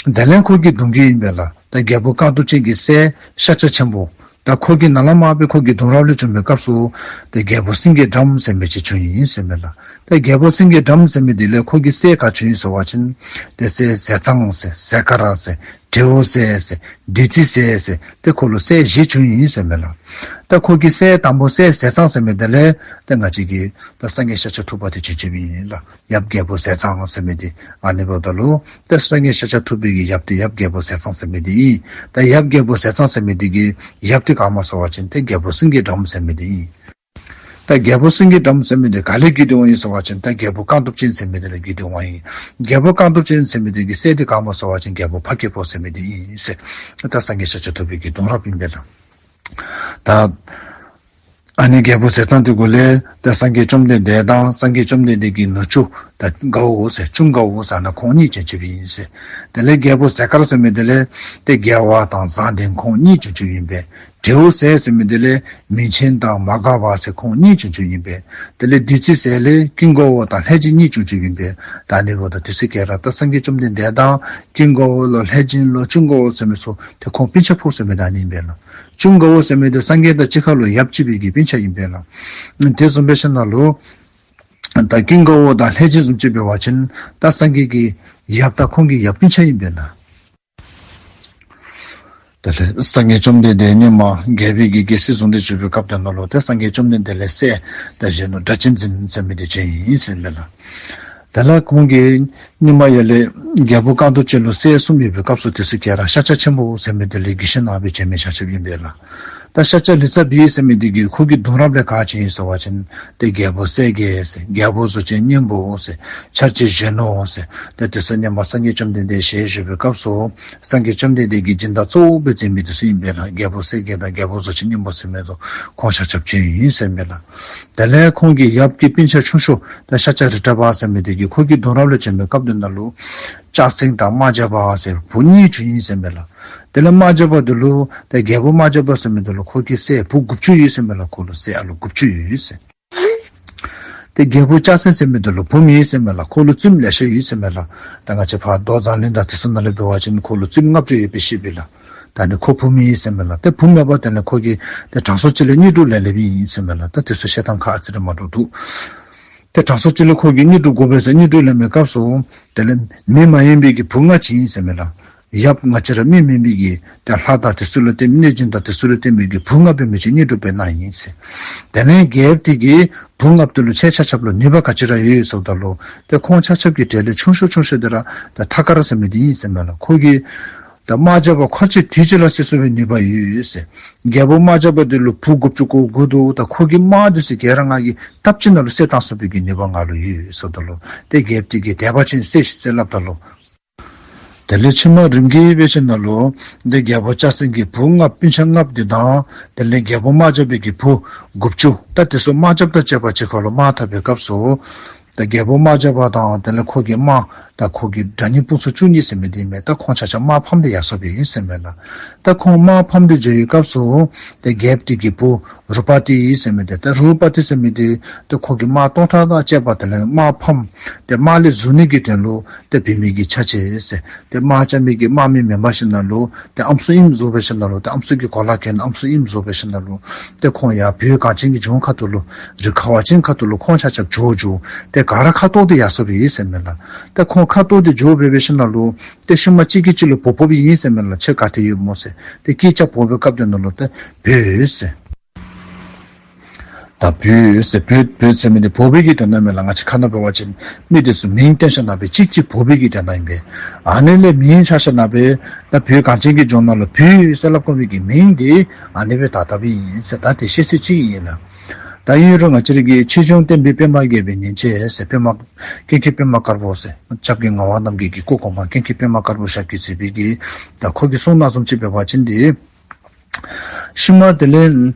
ལགས། དེ་ལས་ཁོ་གི་གདུང་རྒྱུད་ཨིན་པས་ལགས། ད་རྒྱལ་པོ་རྐང་གདུབ་ཅན་གྱི་སྲས་ཤཱཀྱ་ཆེན་པོ། ད་ཁོ་གི་ནཱ་ལས་མར་སྦེ་ཁོ་གི་གདུང་རབས་ལས་བྱོན་པའི་སྐབས་སུ་ཏེ་རྒྱལ་པོ་སེང་གེ་འགྲམ་ཟེར་མི་ཅིག་བྱུང་ཡི་ཟེར་མས་ལགས། ད་རྒྱལ་པོ་སེང་གེ་འགྲམ་ཟེར་མི་འདི་ལས་ཁོ་གི་སྲས་ག་བྱུང་ཡི་ཟེར་བ་ཅིན་ཏེ་སྲས་ཟས་གཙང་ཟེར། ཟས་དཀར་ཟེར། བྲེ་བོ་ཟས་ཟེར། བདུད་རྩི་ཟས་ཟེར། ཏེ་ཁོ་ལུ་སྲས་བཞི་བྱུང་ཡི་ཟེར་མས་ལགས། ད་ཁོ་གི་སྲས་དང་པོ་སྲས་ཟས་གཙང་ཟེར་མི་འདི་ལས་ཏེ་ང་བཅས་ཀྱི་ད་སངས་རྒྱས་ཤཱཀྱ་ཐུབ་པ་འདི་བྱུང་བྱུངམ་ཨིན་ལགས། ཡབ་རྒྱལ་པོ་ཟས་གཙང་ཟེར་མི་འདི་ཨ་ནི་འབདཝ་ད་ལུ་ཏེ་སངས་རྒྱས་ཤཱཀྱ་ཐུབ་པའི་གི་ཡབ་འདི་ཡབ་རྒྱལ་པོ་ཟས་གཙང་ཟེར་མི་འདི་ཨིན། ད་ཡབ་རྒྱལ་པོ་ཟས་གཙང་ཟེར་མི་འདི་གི་ཡབ་འདི་ག་སྨོ་ཟེར་བ་ཅིན་ཏེ་རྒྱལ་པོ་སེང་གེ་འགྲམ་ཟེར་མི་འདི་ཨིན། ད་རྒྱལ་པོ་སེང་གེ་འགྲམ་ཟེར་མི་འདི་ག་ལས་བརྒྱུད་དེ་འོང་ཡི་ཟེར་བ་ཅིན་ད་རྒྱལ་པོ་རྐང་གདུབ་ཅན་ཟེར་མི་འདི་ལས་བརྒྱུད་དེ་འོང་ཡི། རྒྱལ་པོ་རྐང་གདུབ་ཅན་ཟེར་མི་འདི་གི་སྲས་འདི་ག་སྨོ་ཟེར་བ་ཅིན་རྒྱལ་པོ་འཕགས་སྐྱེས་པོ་ཟེར་མི་འདི་ཨིན་ཟེར། ད་སངས་རྒྱས་ཤཱཀྱ་ཐུབ་པའི་གི་གདུང་རབས་ཨིན་པས་ལགས། ད་ཨ་ནི་རྒྱལ་པོ་ཟས་གཙང་འདི་གུ་ལས་ད་སངས་རྒྱས་བཅོམ་ལྡན་འདས་དང་སངས་རྒྱས་བཅོམ་ལྡན་འདས་ཀྱི་ནུ་གཅུང་ད་དགའ་བོ་ཟེར་གཅུང་དགའ་བོ་ཟེར་ཨ་ནཱ་ཁོང་གཉིས་བྱུང་བྱུངམ་ཨིན་ཟེར། དེ་ལས་རྒྱལ་པོ་ཟས་དཀར་ཟེར་མི་འདི་ལས་ཏེ་རྒྱལ་བ་དང་བཟང་ལྡན་ཁོང་གཉིས་བྱུང་བྱུངམ་ཨིན་པས། བྲེ་བོ་ཟས་ཟེར་མི་འདི་ལས་མིང་ཆེན་དང་མ་འགགས་པ་ཟེར་ཁོང་གཉིས་བྱུང་བྱུངམ་ཨིན་པས། དེ་ལས་བདུད་རྩི་ཟས་ལས་ཀུན་དགའ་བོ་དང་ལྷས་སྦྱིན་གཉིས་བྱུང་བྱུངམ་ཨིན་པས། ད་ཨ་ནི་འབདཝ་ད་དུས་ཚོད་ཁྱེད་ར་ད་སངས་རྒྱས་བཅོམ་ལྡན་འདས་དང་ཀུན་དགའ་བོ་ལོ་ལྷས་སྦྱིན་ལོ་གཅུང་དགའ་བོ་ཟེར་མི་ཚུ་ཏེ་ཁོང་སྤུན་ཆ་ཕོ་ཟེར་མི་ད་ཨ་ནི་ཨིན་པས་ལགས། གཅུང་དགའ་བོ་ཟེར་མི་འདི་སངས་རྒྱས་དང་གཅིག་ཁར་ལུ་ཡབ་གཅིག་པའི་གི་སྤུན་ཆ་ཨིན་པས་ལགས། དེ་བཟུམ་སྦེ་ཤ་ན་ལུ་ད་ཀུན་དགའ་བོ་དང་ལྷས་སྦྱིན་བཟུམ་ཅིག་འབད་བ་ཅིན་ད་སངས་རྒྱས་ཀྱི་ཡབ་དང་ཁོང་གི་ཡབ་སྤུན་ཆ་ཨིན་པས་ལགས། དེ་ལས་སངས་རྒྱས་བཅོམ་ལྡན་འདས་སྔོན་མ་རྒྱལ་པོའི་གི་རྒྱལ་སྲིད་བཟུང་སྟེ་བཞུགས་པའི་སྐབས་དེ་ནང་ལུ་ཏེ་སངས་རྒྱས་བཅོམ་ལྡན་འདས་ལས་སྲས་ད་གཞོན་ནུ་སྒྲ་གཅན་འཛིན་ཟེར་མི་འདི་བྱུང་ཡི་ཟེར་མས་ལགས། དེ་ལས་ཁོང་གིས་སྔོན་མ་ཡར་ལས་རྒྱལ་པོ་རྐང་གདུབ་ཅན་ལུ་སྲས་གསུམ་ཡོད་པའི་སྐབས་སུ་དུས་ཚོད་ཁྱེད་ར་ཤཱཀྱ་ཆེན་པོ་ཟེར་མི་འདི་ལས་བརྒྱུད་ཞིནམ་ལས་སྦེ་བྱོན་མི་ཆ་ཁྱབ་ཨིན་པས་ལགས། ད་ཤཱཀྱ་ལི་ཙ་བི་ཟེར་མི་འདི་གི་ཁོ་གི་གདུང་རབས་ལས་ག་བྱོན་ཡི་ཟེར་བ་ཅིན་ཏེ་རྒྱལ་པོ་གསལ་རྒྱལ་ཟེར། རྒྱལ་པོ་གཟུགས་ཅན་སྙིང་པོ་ཟེར། ཆར་གྱི་གཞོན་ནུ་ཟེར། ད་དེ་ཚུ་སྔོན་མ་སངས་རྒྱས་བཅོམ་ལྡན་འདས་ཞལ་བཞུགས་པའི་སྐབས་སུ་སངས་རྒྱས་བཅོམ་ལྡན་འདས་ཀྱི་སྦྱིན་བདག་གཙོ་བོ་སྦེ་མཛད་མི་དེ་ཚུ་ཨིན་པས་ལགས། རྒྱལ་པོ་གསལ་རྒྱལ་དང་རྒྱལ་པོ་གཟུགས་ཅན་སྙིང་པོ་ཟེར་མི་ཚུ་ཁོང་ཆ་ཁྱབ་བྱོན་ཡི་ཟེར་མས་ལགས། དེ་ལས་ཁོང་གི་ཡབ་ཀྱི་སྤུན་ཆ་ཆུང་ཤོས་ད་ཤཱཀྱ་རི་ཏྲ་པ་ཟེར་མི་དེ་གིས་ཁོ་གི་གདུང་རབས་ལས་བྱོན་པའི་སྐབས་དེ་ནང་ལུ་སྐྱ་སེང་དང་རྨ་བྱ་བ་ཟེར་བུ་གཉིས་བྱུང་ཡི་ཟེར་མས་ལགས། དེ་ལས་རྨ་བྱ་བ་དེ་ལུ་ད་རྒྱལ་པོ་རྨ་བྱ་བ་ཟེར་མི་དེ་ལུ་ཁོ་གི་སྲས་བུ་དགུ་བཅུ་ཡོད་ཟེར་མས་ལགས། ཁོ་ལུ་སྲས་ཨ་ལུ་དགུ་བཅུ་ཡོད་ཟེར། ཏེ་རྒྱལ་པོ་སྐྱ་སེང་ཟེར་མི་དེ་ལུ་བུ་མེད་ཟེར་མས་ལགས། ཁོ་ལུ་བཙུནམོ་ལེ་ཤ་ཡོད་ཟེར་མས་ལགས། ད་ང་བཅས་ཕར་མདོ་མཛངས་བླུན་དང་དེ་ཚུ་ནང་ལས་འབད་བ་ཅིན་ཁོ་ལུ་བཙུནམོ་ལྔ་བཅུ་ཡོད་པའི་ཤེས་པས་ལགས། ད་ནི་ཁོ་བུ་མེད་ཟེར་མས་ལགས། ཏེ་བུ་མེད་པར་དེ་ལས་ཁོ་གིས་ཏེ་དྲང་སྲོང་ཅིག་ལས་དངོས་གྲུབ་ལེན་ལེནམ་ཨིན་ཟེར་མས་ལགས། ད་དེ་ཚུ་བཤད་ཐངས་ཁ་ཨ་ཙི་རེ་མ་འདྲཝ་འདུག། ཏེ་དྲང་སྲོང་ཅིག་ལས་ཁོ་གིས་དངོས་གྲུབ་དགོ་པས་ཟེར་དངོས་གྲུབ་ལེན་པའི་སྐབས་སུ་དེ་ལས་མི་མ་ཡིན་པའི་གི་བུ་ལྔ་བྱིན་ཡི་ཟེར་མས་ལགས། ཡབ་ང་བཅས་ར་མི་མེན་པའི་གི་ཏེ་ལྷ་དང་དེ་ཚུ་ལུ་བརྟེན་གནོད་སྦྱིན་དང་དེ་ཚུ་ལུ་བརྟེན་པའི་གི་བུ་ལྔ་འབད་མི་ཅིག་དངོས་གྲུབ་སྦེ་གནང་ཡི་ཟེར། དེ་ལས་རྒྱལཔོ་དེ་གིས་བུ་ལྔ་དེ་ལུ་ཁྱེད་ཆ་ཁྱབ་ལུ་ནུས་པ་ག་ཅི་ར་ཡོད་ཟེརཝ་ད་ལུ་ཏེ་ཁོང་ཆ་ཁྱབ་ཀྱི་གྲས་ལས་ཆུང་ཤོས་ཆུང་ཤོས་དེ་ར་ད་ཐ་ཀར་ཟེར་མི་དེ་ཨིན་ཟེར་མས་ལགས། ཁོ་གིས་ད་རྨ་བྱ་བ་ཁོ་ཅིག་དུས་གཅིག་ལ་བསད་ཚུགས་པའི་ནུས་པ་ཡོད་ཟེར། རྒྱལ་པོ་རྨ་བྱ་བ་དེ་ལུ་བུ་དགུ་བཅུ་གོ་དགུ་འདུག། ད་ཁོ་གི་རྨ་དེ་ཚུ་ག་ར་ང་གིས་སྟབས་གཅིག་ནང་ལུ་བསད་བཏང་ཚུགས་པའི་གི་ནུས་པ་ང་ལུ་ཡོད་ཟེརཝ་ད་ལུ་ཏེ་རྒྱལཔོ་དེ་གིས་དད་པ་ཅན་བསད་ཤིག་ཟེར་སླབ་ད་ལུ་དེ་ལས་ཕྱི་མ་རིམ་གྱིས་འབད་ཞིནམ་ལས་ཏེ་རྒྱལ་པོ་སྐྱ་སེང་གི་བུ་ལྔ་སྤུན་ཆ་ལྔ་དེ་དང་དེ་ལས་རྒྱལ་པོ་རྨ་བྱ་བའི་གི་བུ་དགུ་བཅུ་ད་དེ་ཚུ་རྨ་བྱ་དང་བཅས་པ་གཅིག་ཁར་ལུ་དམག་འཐབ་པའི་སྐབས་སུ་ད་རྒྱལ་པོ་རྨ་བྱ་བ་དང་དེ་ལས་ཁོ་གི་དམག་ ད་ཁོ་གི་དགྲ་གཉེན་དཔུང་ཚོགས་བཅུ་གཉིས་ཟེར་མི་འདི་མས། ད་ཁོང་ཆ་ཁྱབ་དམག་ཕམ་སྟེ་ཡར་སོཔ་ཨིན་ཟེར་མས་ལགས། ད་ཁོང་དམག་ཕམ་སྟེ་འགྱོ་བའི་སྐབས་སུ་ཏེ་རྒྱལཔོ་འདི་གི་བུ་རུ་པ་ཏི་ཟེར་མི་འདི། ད་རུ་པ་ཏི་ཟེར་མི་འདི་ཏེ་ཁོ་གི་དམག་སྟོང་ཕྲག་དང་བཅས་པ་དེ་ལས་དམག་ཕམ་ཏེ་དམག་ལས་ཟུར་ནི་གི་དོན་ལུ་ཏེ་བུད་མེད་ཀྱི་ཆ་བྱད་ཟེར། ཏེ་དམག་རྐྱབ་མི་གི་དམག་མི་མེན་པར་ཞིནམ་ལས་ཏེ་ཨམ་སྲུ་ཨིནམ་བཟོ་སྦེ་ཞིནམ་ལས་ཏེ་ཨམ་སྲུ་གི་གོ་ལ་གྱོན་ཨམ་སྲུ་ཨིནམ་བཟོ་སྦེ་ཞིནམ་ལས་ཏེ་ཁོང་ཡར་བོད་གངས་ཅན་གྱི་ལྗོངས་ཁ་ཐུག་ལུ་རི་ཁ་བ་ཅན་ཁ་ཐུག་ལུ་ཁོང་ཆ་ཁྱབ་འགྱོ་འགྱོ། ཏེ་ག་ར་ཁ་ཐོར་ཏེ་ཡར་སོཔ་ཨིན་ཟེར་མས་ལགས། ཏེ་ཁོང་ཁ་ཐོར་ཏེ་འགྱོ་སྦེ་འབད་ཞིནམ་ལས་ཏེ་ཤུལ་མ་གཅིག་གིས་གཅིག་ལུ་འབོ་འབོཝ་ཨིན་ཟེར་མས་ལགས། ཁྱོད་ག་ཏེ་ཡོདཔ་སྨོ་ཟེར། ཏེ་སྐད་རྐྱབ་འབོ་བའི་སྐབས་དེ་ནང་ལུ་ཏེ་བོད་ཟེར། ད་བོད་ཟེར་བོད་བོད་ཟེར་མི་འདི་འབོ་བའི་གི་དོན་དག་མས་ལགས། ང་བཅས་ཁ་ནང་འབད་བ་ཅིན་མི་འདི་ཚུ་མིང་བཏོན་ཞིནམ་ལས་གཅིག་གཅིག་འབོ་བའི་གི་དོན་དག་ཨིན་པས། ཨ་ནི་ལས་མིང་ཆགས་ཞིནམ་ལས་ད་བོད་གངས་ཅན་གྱི་ལྗོངས་ནང་ལུ་བོད་ཟེར་སླབ་དགོ་མི་གི་མིང་འདི་ཨ་ནི་སྦེ་བཏགས་བཏགསཔ་ཨིན་ཟེར། ད་དེ་བཤད་སྲོལ་ཅིག་ཨིན་ལགས། ད་ཨིན་རུང་ང་བཅས་ར་གི་ཆོས་འབྱུང་བསྟན་པའི་པདྨ་རྒྱས་པའི་ཉིན་བྱེད་ཟེར་པདྨ་ཀུན་མཁྱེན་པདྨ་དཀར་པོ་ཟེར་སྐྱབས་རྗེ་ངག་དབང་རྣམ་རྒྱལ་གྱི་སྐུ་གོང་མ་ཀུན་མཁྱེན་པདྨ་དཀར་པོ་ཞབས་ཀྱིས་མཛད་པའི་གི་ད་ཁོ་གིས་གསུངས་གནང་བཟུམ་ཅིག་འབད་བ་ཅིན་འདི་ཤུལ་མ་དེ་ལས་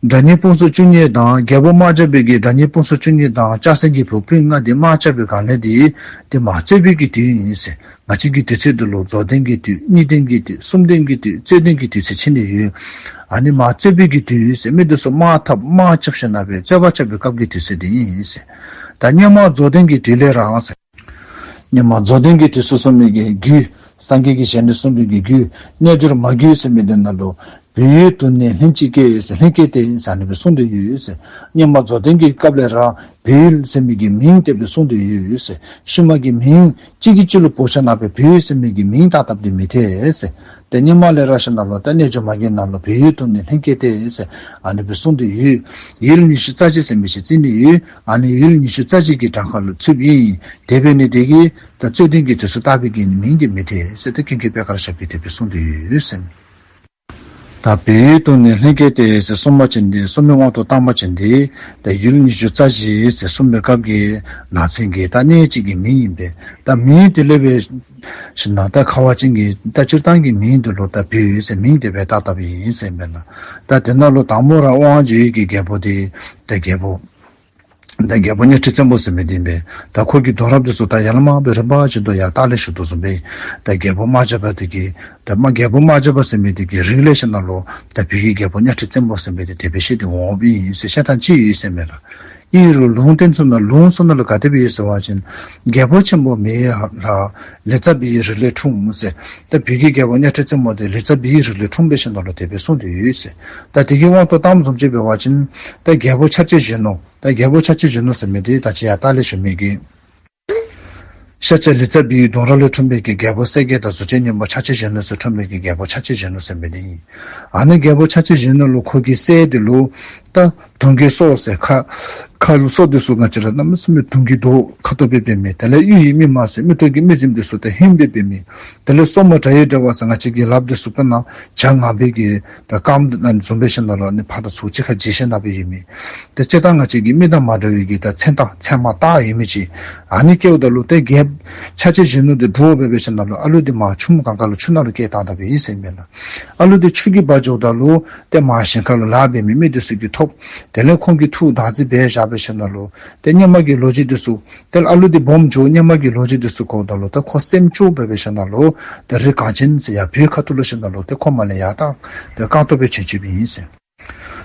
དགྲ་གཉེན་དཔུང་ཚོགས་བཅུ་གཉིས་དང་རྒྱལ་པོ་དམག་རྐྱབ་པའི་གི་དགྲ་གཉེན་དཔུང་ཚོགས་བཅུ་གཉིས་དང་ལྕགས་སྲེག་གི་བུ་སྤུན་ལྔ་འདི་དམག་རྐྱབ་པའི་སྒང་ལས་འདི་ཏེ་མར་རྩོད་པའི་གི་དུས་ཨིན་ཟེར། ང་བཅས་ཀྱི་དུས་ཚོད་འདི་ལུ་རྫོགས་ལྡན་གྱི་དུས་གཉིས་ལྡན་གྱི་དུས་གསུམ་ལྡན་གྱི་དུས་རྩོད་ལྡན་གྱི་དུས་ཚོད་ཕྱེ་ནི་ཡོད། ཨ་ནི་མར་རྩོད་པའི་གི་དུས་ཟེར་མི་འདི་ཚུ་དམག་འཐབ་དམག་རྐྱབ་ཞིནམ་ལས་རྩོད་པ་རྐྱབ་པའི་སྐབས་ཀྱི་དུས་ཚོད་འདི་ཨིན་ཟེར། ད་སྔོན་མ་རྫོགས་ལྡན་གྱི་དུས་ལས་ར་ཟེར། སྔོན་མ་རྫོགས་ལྡན་གྱི་དུས་སུ་གསུངས་མི་གི་རྒྱུད་སངས་རྒྱས་ཀྱི་ཞལ་ནས་གསུངས་པའི་གི་རྒྱུད་རྣལ་འབྱོར་མ་རྒྱུད་ཟེར་མི་འདི་ནང་ལུ་བོད་ཡུལ་དུ་ནི་ལྷན་ཅིག་སྐྱེས་ཟེར་ལྷན་སྐྱེས་ཏེ་ཟེར་ཨ་ནི་སྦེ་གསུངས་ཏེ་ཡོད་ཟེར། སྔོན་མ་རྫོགས་ལྡན་གྱི་སྐབས་ལས་ར་བོད་ཡུལ་ཟེར་མི་གི་མིང་དེ་སྦེ་གསུངས་ཏེ་ཡོད་ཟེར། ཤུལ་མ་གི་མིང་གཅིག་གིས་གཅིག་ལུ་འབོ་ཞིནམ་ལས་བོད་ཡུལ་ཟེར་མི་གི་མིང་བཏགས་བཏགསཔ་འདི་མི་འཐད་ཟེར། ཏེ་སྔོན་མ་ལས་ར་ཞིནམ་ལས་ད་རྣལ་འབྱོར་མ་རྒྱུད་ནང་ལུ་བོད་ཡུལ་དུ་ནི་ལྷན་སྐྱེས་ཏེ་ཟེར་ཨ་ནི་སྦེ་གསུངས་ཏེ་ཡོད། ཡུལ་ཉི་ཤུ་རྩ་གཅིག་ཟེར་མི་ཅིག་བརྩི་ནི་ཡོད། ཨ་ནི་ཡུལ་ཉི་ཤུ་རྩ་གཅིག་གི་གྲངས་ཁ་ལུ་ཚུདཔ་ཨིན། དེ་འབད་ནི་དེ་གིས་ད་རྩོད་ལྡན་གྱི་དུས་སུ་བཏགས་པའི་གི་མིང་འདི་མི་འཐད་ཟེར་ཏེ་ཀུན་མཁྱེན་པད་དཀར་ཞབས་ཀྱིས་དེ་སྦེ་གསུངས་ཏེ་ཡོད་ཟེར། ད་བོད་ཡུལ་དུ་ནི་ལྷན་སྐྱེས་ཏེ་ཟེར་གསུངས་པ་ཅིན་འདི་གསུང་མི་དབང་དུ་བཏང་པ་ཅིན་འདི་ད་ཡུལ་ཉི་ཤུ་རྩ་གཅིག་ཟེར་གསུངས་པའི་སྐབས་ཀྱི་ནང་ཚན་གྱི་ད་གནས་གཅིག་གི་མིང་ཨིན་པས། ད་མིང་དེ་ལས་འབད་ཞིནམ་ལས་ད་ཁ་བ་ཅན་གྱི་ད་སྤྱིར་བཏང་གི་མིང་འདི་ལུ་ད་བོད་ཡུལ་ཟེར་མིང་དེ་སྦེ་བཏགས་བཏགསཔ་ཨིན་ཟེར་མས་ལགས། ད་དེ་ནང་ལུ་དང་པོ་ར་དབང་བྱེད་ཀྱི་རྒྱལ་པོ་འདི་ད་རྒྱལ་པོ་ད་རྒྱལ་པོ་གཉའ་ཁྲི་བཙན་པོ་ཟེར་མི་འདི་ཨིན་པས། ད་ཁོ་གི་གདུང་རབས་འདི་ཚུ་ད་ཡར་ལས་མར་སྦེ་རིམ་པ་བཞིན་དུ་ཡར་ལྟག་ལས་ཞུ་དོ་བཟུམ་སྦེ་ད་རྒྱལ་པོ་དམག་རྐྱབ་པ་འདི་གི་ད་དམག་རྒྱལ་པོ་དམག་རྐྱབ་པ་ཟེར་མི་འདི་གི་རིང་ལས་ཞིནམ་ལས་ད་བོད་ཀྱི་རྒྱལ་པོ་གཉའ་ཁྲི་བཙན་པོ་ཟེར་མི་འདི་དེ་སྦེ་བཤད་དེ་འོངམ་ཨིན་ཟེར་བཤད་ཐངས་ཅིག་ཡོད་ཟེར་མས་ལགས། ཨིན་རུང་ལུང་བསྟན་ཚུ་ནང་ལུང་ཚུ་ནང་ལུ་ག་དེ་སྦེ་ཡོད་ཟེར་བ་ཅིན་རྒྱལ་པོ་ཆེན་པོ་མི་ཡི་ལྷ་ལི་ཙ་བི་ཡི་རིགས་ལས་འཁྲུངས་ཟེར། ད་བོད་ཀྱི་རྒྱལ་པོ་གཉའ་ཁྲི་བཙན་པོ་འདི་ལི་ཙ་བི་ཡི་རིགས་ལས་འཁྲུངས་པས་ཟེར་ནང་ལུ་དེ་སྦེ་གསུངས་ཏེ་ཡོད་ཟེར། ད་དེ་གི་དབང་དུ་བཏངམ་བཟུམ་ཅིག་འབད་བ་ཅིན་ད་རྒྱལ་པོ་ཆ་བྱད་གཞོན་ནུ་ད་རྒྱལ་པོ་ཆ་བྱད་གཞོན་ནུ་ཟེར་མི་འདི་ད་ཅི་ཡར་ལྟག་ལས་ཞུ་མི་གི་ཤཱཀྱ་ལི་ཙ་བི་ཡི་གདུང་རབས་ལས་འཁྲུངས་པའི་གི་རྒྱལ་པོ་གསལ་རྒྱལ་དང་གཟུགས་ཅན་སྙིང་པོ་ཆ་བྱད་གཞོན་ནུ་ཚུ་འཁྲུངས་པའི་གི་རྒྱལ་པོ་ཆ་བྱད་གཞོན་ནུ་ཟེར་མི་འདི་ཨིན། ཨ་ནི་རྒྱལ་པོ་ཆ་བྱད་གཞོན་ནུ་ལུ་ཁོ་གི་སྲས་འདི་ལུ་ད་དུང་གི་སྲོག་ཟེར་ཁ་ཁ་ལུ་སྲོག་འདི་ཚུ་ང་བཅས་ར་གནམ་མེད་ས་མེད་དུང་གི་མདོག་ཁ་དོག་སྦེ་འབད་མི། དེ་ལས་གཡུ་ཡི་མིག་དམར་ཟེར་མིག་ཏོ་གི་མིག་རྫིམ་འདི་ཚུ་ད་ཧོནམ་སྦེ་འབད་མི། དེ་ལས་སོར་མོ་དྲ་ཡི་འདྲ་བ་ཟེར་ང་བཅས་ཀྱི་ལགཔ་འདི་ཚུ་དཔེར་ན་བྱ་ངང་པའི་གི་ད་རྐངམ་ཨ་ནི་བཟུམ་སྦེ་ཞིནམ་ལས་ཨ་ནི་ཕར་དང་ཚུར་གཅིག་ཁར་འབྱེད་ཞིནམ་སྦེ་ཡོད་མི། ཏེ་སྤྱིར་བཏང་ང་བཅས་ཀྱི་མི་དང་མ་འདྲ་བའི་གི་ད་མཚན་རྟགས་མཚན་མ་རྟགས་ཡོད་མི་ཅིག་ཨ་ནི་བཀལཝ་ད་ལུ་ཏེ་རྒྱལཔོ་ཆ་བྱད་གཞོན་ནུ་འདི་འདྲོག་སྦེ་འབད་ཞིནམ་ལས་ཨ་ལུ་འདི་མར་ཆུ་མོ་གང་ག་ལུ་ཆུ་ནང་ལུ་བསྐྱལ་བཏང་བཏངམ་ཨིན་ཟེར་མས་ལགས། ཨ་ལུ་འདི་ཆུ་གིས་འབག་འགྱོཝ་ད་ལུ་ཏེ་མར་ཞིང་ཁ་ལུ་ལཱ་འབད་མི་མི་འདི་ཚུ་གིས་ཐོབ། དེ་ལས་ཁོང་གིས་འཐུ་བདག་འཛིན་འབད་བཞག་སྦེ་ཞིནམ་ལས་ཏེ་སྔོན་མ་གི་ལོ་རྒྱུས་འདི་ཚུ་ཏེ་ཨ་ལུ་འདི་སྦོམ་འགྱོ་སྔོན་མ་གི་ལོ་རྒྱུས་འདི་ཚུ་གོཝ་ད་ལུ་ཏེ་ཁོ་སེམས་སྐྱོ་སྦེ་འབད་ཞིནམ་ལས་ཏེ་རི་གངས་ཅན་ཟེར་ཡར་བོད་ཁ་ཐུག་ལུ་ཞིནམ་ལས་ཏེ་ཁོ་མར་ལས་ཡར་ད་ཏེ་རྐང་སྟོང་སྦེ་བྱོན་བྱོནམ་ཨིན་ཟེར།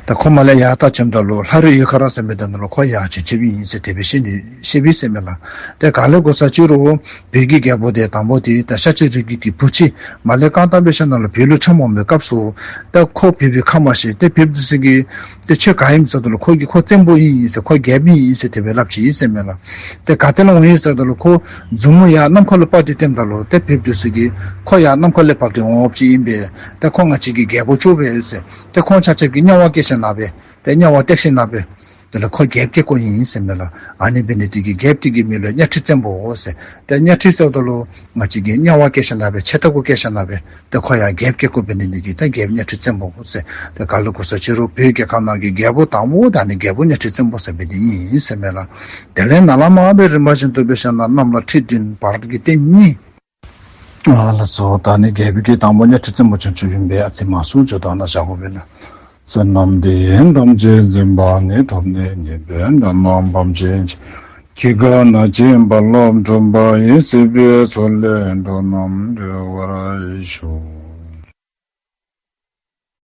ཏེ་ཁོ་མར་ལས་ཡར་ད་བྱོནམ་ད་ལུ་ལྷ་རི་ཡོལ་ཁ་ར་ཟེར་མི་འདི་ནང་ལུ་ཁོ་ཡར་བྱོན་བྱོནམ་ཨིན་ཟེར་དེ་སྦེ་བཤད་ནི་བཤདཔ་ཨིན་ཟེར་མས་ལགས། ཏེ་ག་ལས་གོ་ས་ཅི་རུང་བོད་ཀྱི་རྒྱལ་པོ་འདི་དང་པོ་འདི་ད་ཤཱཀྱ་རིགས་ཀྱི་གི་བུ་ཅིག་མར་ལས་རྐང་ཐང་སྦེ་ཞིནམ་ལས་བོད་ལུ་འཁྱམས་འོང་པའི་སྐབས་སུ་ད་ཁོ་བོདཔ་ཁ་མ་ཤེས། ཏེ་བོདཔ་འདི་ཚུ་གིས་ཏེ་ཁྱོད་ག་ཨིནམ་ཟེརཝ་ད་ལུ་ཁོ་གིས་ཁོ་བཙན་པོ་ཨིན་ཟེར་ཁོ་རྒྱལཔོ་ཨིན་ཟེར་དེ་སྦེ་སླབ་ཅི་ཨིན་ཟེར་མས་ལགས། ཏེ་ག་ཏེ་ལས་འོང་ཡི་ཟེརཝ་ད་ལུ་ཁོ་མཛུབ་མོ་ཡར་གནམ་ཁ་ལུ་སྤར་ཏེ་སྟོནམ་ད་ལུ་ཏེ་བོདཔ་འདི་ཚུ་གིས་ཁོ་ཡར་གནམ་ཁ་ལས་བབས་ཏེ་འོང་འོངམ་ཅིག་ཨིན་པས། ཏེ་ཁོ་ང་བཅས་ཀྱི་རྒྱལ་པོ་ཅིག་འབད་ཟེར། ཏེ་ཁོང་ཆ་ཁྱབ་ཀྱིས་དམྱལ་བར་སྐྱེ་ཞིནམ་ལས་ཏེ་དམྱལ་བར་སྟེར་ཞིནམ་ལས་དེ་ལས་ཁོ་རྒྱལཔོ་སྐྱེ་དགོཔ་ཨིན་ཟེར་མས་ལགས། ཨ་ནི་འབད་ནི་དེ་གིས་རྒྱལཔོ་དེ་གི་མིང་ལུ་གཉའ་ཁྲི་བཙན་པོ་ཟེར། ཏེ་གཉའ་ཁྲི་ཟེརཝ་ད་ལུ་ང་བཅས་ཀྱིས་དམྱལ་བར་སྐྱེ་ཞིནམ་ལས་ཆད་ལྟ་གུ་སྐྱེ་ཞིནམ་ལས་ཏེ་ཁོ་ཡང་རྒྱལཔོ་སྐྱེ་དགོཔ་འབད་ནི་དེ་གིས་ཏེ་རྒྱལཔོ་གཉའ་ཁྲི་བཙན་པོ་ཟེར། ཏེ་ག་ལུ་གོ་ས་ཅི་རུང་བོད་རྒྱལ་ཁབ་ནང་གི་རྒྱལ་པོ་དང་པོ་ད་ནི་རྒྱལ་པོ་གཉའ་ཁྲི་བཙན་པོ་ཟེར་འབད་ནི་ཨིན་ཟེར་མས་ལགས། དེ་ལས་ནཱ་ལས་མར་སྦེ་རིམ་པ་བཞིན་དུ་འབད་ཞིནམ་ལས་གནམ་ལ་ཁྲི་བདུན་བར་གྱི་སྟེང་གཉིས། ཨ་ལགས་སོ། ད་ནི་རྒྱལ་པོ་གི་དང་པོ་གཉའ་ཁྲི་བཙན་པོ་བྱོན་བྱོནམ་ཨིན་པས། ཨ་ཙི་མང་སུ་འགྱོ་དོ་ན་བཞག་དགོ་པས་ལགས། བསོད་ནམས་འདི་ཡིས་ཐམས་ཅད་གཟིགས་པ་ཉིད། ཐོབ་ནས་ཉེས་པའི་དགྲ་རྣམས་ཕམ་བྱས་ཤིང་། སྐྱེ་རྒ་ན་འཆིའི་རྦ་རླབས་འཁྲུགས་པ་ཡི། སྲིད་པའི་མཚོ་ལས་འགྲོ་རྣམས་སྒྲོལ་བར་ཤོག།